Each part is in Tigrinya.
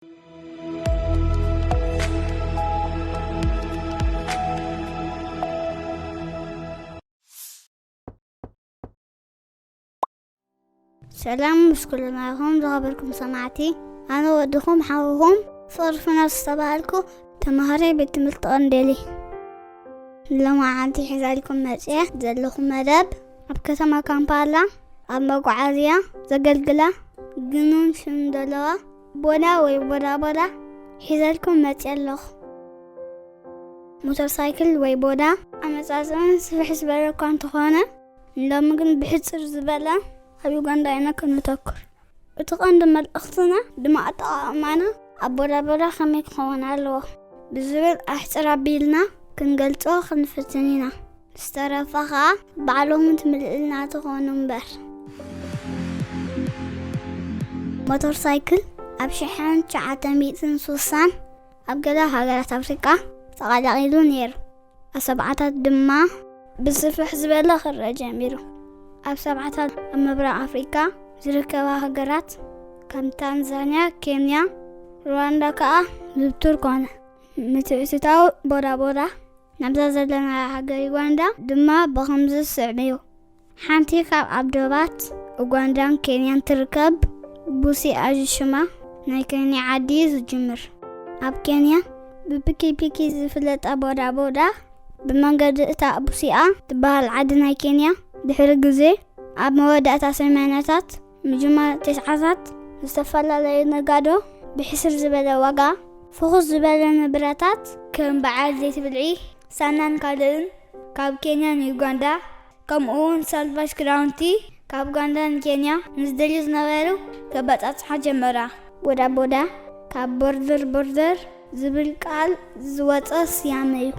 ሰላም ምስ ኩልና ይኹን ዝኸበርኩም ሰማዕቲ። ኣነ ወድኹም ሓውኹም ፍቕሪ ፍናት ዝተባሃልኩ ተማሃሪ ቤት ትምህርቲ ቀንዴሊ። ሎማዓንቲ ሒዛልኩም መፅየ ዘለኹ መደብ ኣብ ከተማ ካምፓላ ኣብ መጓዓዝያ ዘገልግላ ግኑን ሽም ዘለዋ ቦዳ ወይ ቦዳ ቦዳ ሒዘልኩም መፅየ ኣለኹ። ሞተር ሳይክል ወይ ቦዳ ኣመፃፅኣን ስፍሕ ዝበለ እኳ እንተኾነ፣ ሎሚ ግን ብሕፅር ዝበለ ኣብ ዩጋንዳ ኢና ከነተኩር። እቲ ቀንዲ መልእኽትና ድማ ኣጠቓቕማና ኣብ ቦዳ ቦዳ ከመይ ክኸውን ኣለዎ ብዝብል ኣሕፅር ኣቢልና ክንገልጾ ክንፍትን ኢና። ዝተረፈ ኸኣ ባዕሎም ትምልእልና ትኾኑ እምበር። ሞተር ሳይክል ኣብ ሽሕን ትሽዓተ ሚእትን ስሳን ኣብ ገለ ሃገራት ኣፍሪቃ ተቐላቒሉ ነይሩ። ኣብ ሰብዓታት ድማ ብስፍሕ ዝበለ ክረአ ጀሚሩ። ኣብ ሰብዓታት ኣብ ምብራቕ ኣፍሪቃ ዝርከባ ሃገራት ከም ታንዛንያ፣ ኬንያ፣ ሩዋንዳ ከኣ ዝውቱር ኮነ። ምትእትታው ቦዳ ቦዳ ናብዛ ዘለና ሃገር ዩጋንዳ ድማ ብኸምዚ ዝስዕብ እዩ። ሓንቲ ካብ ኣብ ዶባት ኡጋንዳን ኬንያን ትርከብ ቡሲኣ ዝሽማ ናይ ኬንያ ዓዲ ዝጅምር። ኣብ ኬንያ ብፒኪፒኪ ዝፍለጣ ቦዳ ቦዳ ብመንገዲ እታ ቡሲኣ ትበሃል ዓዲ ናይ ኬንያ ድሕሪ ግዜ ኣብ መወዳእታ ሰማንያታት ምጅማር ተስዓታት ዝተፈላለዩ ነጋዶ ብሕስር ዝበለ ዋጋ ፍኹስ ዝበለ ንብረታት ከም በዓል ዘይቲ ብልዒ፣ ሳናን ካልእን ካብ ኬንያ ንዩጋንዳ፣ ከምኡ እውን ሳልቫጅ ክራውንቲ ካብ ኡጋንዳ ንኬንያ ንዝደልዩ ዝነበሩ ከበጻጽሓ ጀመራ። ቦዳ ቦዳ ካብ ቦርደር ቦርደር ዝብል ቃል ዝወጸ ስያመ እዩ።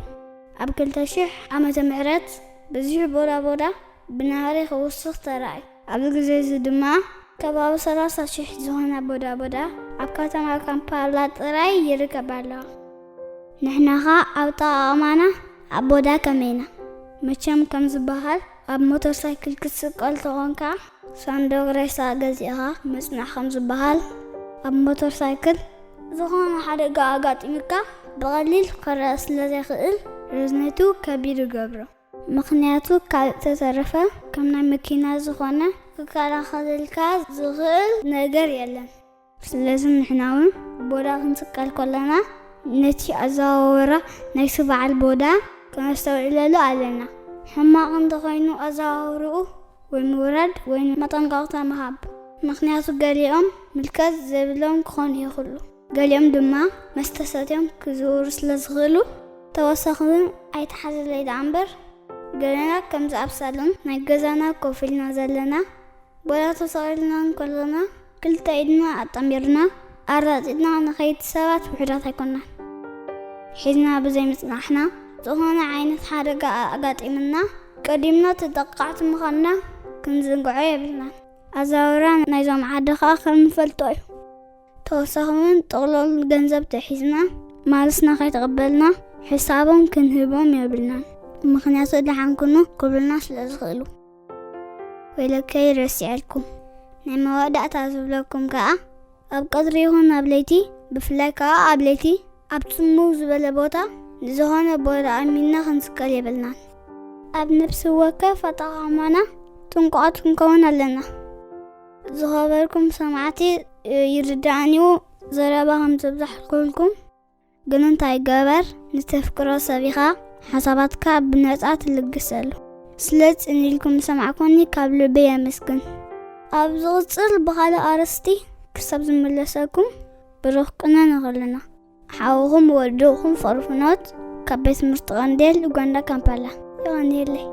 ኣብ ክልተ ሽሕ ዓመተ ምህረት ብዙሕ ቦዳ ቦዳ ብናህሪ ክውስኽ ተራእዩ። ኣብዚ ግዜ እዚ ድማ ከባቢ ሰላሳ ሽሕ ዝኾና ቦዳ ቦዳ ኣብ ከተማ ካምፓላ ጥራይ ይርከባ ኣለዋ። ንሕና ኸኣ ኣብ ኣጠቓቕማና ኣብ ቦዳ ከመይ ኢና? መቸም ከም ዝበሃል ኣብ ሞተር ሳይክል ክትስቀል ተኾንካ ሳንዱቕ ሬሳ ገዚእኻ ምጽናሕ ከም ዝበሃል ኣብ ሞተር ሳይክል ዝኾነ ሓደጋ ኣጋጢሙካ ብቐሊል ክረአ ስለ ዘይክእል ርዝነቱ ከቢድ ይገብሮ። ምኽንያቱ ካልእ ተተረፈ ከም ናይ መኪና ዝኾነ ክከላኸለልካ ዝኽእል ነገር የለን። ስለዚ ንሕና እውን ቦዳ ክንስቀል ከለና ነቲ ኣዘዋወራ ናይቲ በዓል ቦዳ ከነስተውዕለሉ ኣለና። ሕማቕ እንተኾይኑ ኣዘዋውርኡ ወይ ምውራድ ወይ መጠንቀቕታ ምሃብ። ምኽንያቱ ገሊኦም ምልከት ዘይብሎም ክኾኑ ይኽእሉ። ገሊኦም ድማ መስተ ሰትዮም ክዝውሩ ስለ ዝኽእሉ ተወሳኺ እውን ኣይተሓዘለይ ደኣ እምበር ገለና ከምዚ ኣብ ሳሎን ናይ ገዛና ኮፍ ኢልና ዘለና ቦዳ ተሰቒልና እንከለና ክልተ ኢድና ኣጣሚርና ኣራጢጥና ንኸይድ ሰባት ውሑዳት ኣይኮናን። ሒዝና ብዘይ ምጽናሕና ዝኾነ ዓይነት ሓደጋ ኣጋጢምና ቀዲምና ተጠቃዕቲ ምዃንና ክንዝንግዖ የብልናን። ኣዛውራ ናይዞም ዓዲ ኸኣ ከም ንፈልጦ እዩ። ተወሳኺ እውን ጥቕሉል ገንዘብ ተሒዝና ማልስና ከይተቐበልና ሕሳቦም ክንህቦም የብልናን። ምኽንያቱ ደሓን ኩኑ ክብሉና ስለ ዝኽእሉ። ወይለከይ ረሲዐልኩም። ናይ መወዳእታ ዝብለኩም ከኣ ኣብ ቀትሪ ይኹን ኣብ ለይቲ፣ ብፍላይ ከኣ ኣብ ለይቲ ኣብ ጽምው ዝበለ ቦታ ንዝኾነ ቦታ ኣሚንና ክንስቀል የብልናን። ኣብ ነፍሲ ወከፍ ኣጠቓቕማና ጥንቁቓት ክንከውን ኣለና። ዝኸበርኩም ሰማዕቲ፣ ይርድኣኒ እዩ ዘረባ ከም ዘብዛሕኩልኩም፣ ግን እንታይ ገበር ንተፍቅሮ ሰብ ኢኻ ሓሳባትካ ብነጻ ትልግሰሉ። ስለ ጽን ኢልኩም ዝሰማዕኩኒ ካብ ልቢ የመስግን። ኣብ ዝቕጽል ብኻልእ ኣርእስቲ ክሳብ ዝምለሰኩም ብሩኽ ቅነ ንኽልና። ሓውኹም ወድኹም ፈርፍኖት ካብ ቤት ትምህርቲ ቀንዴል ኡጋንዳ ካምፓላ። የቐንየለይ።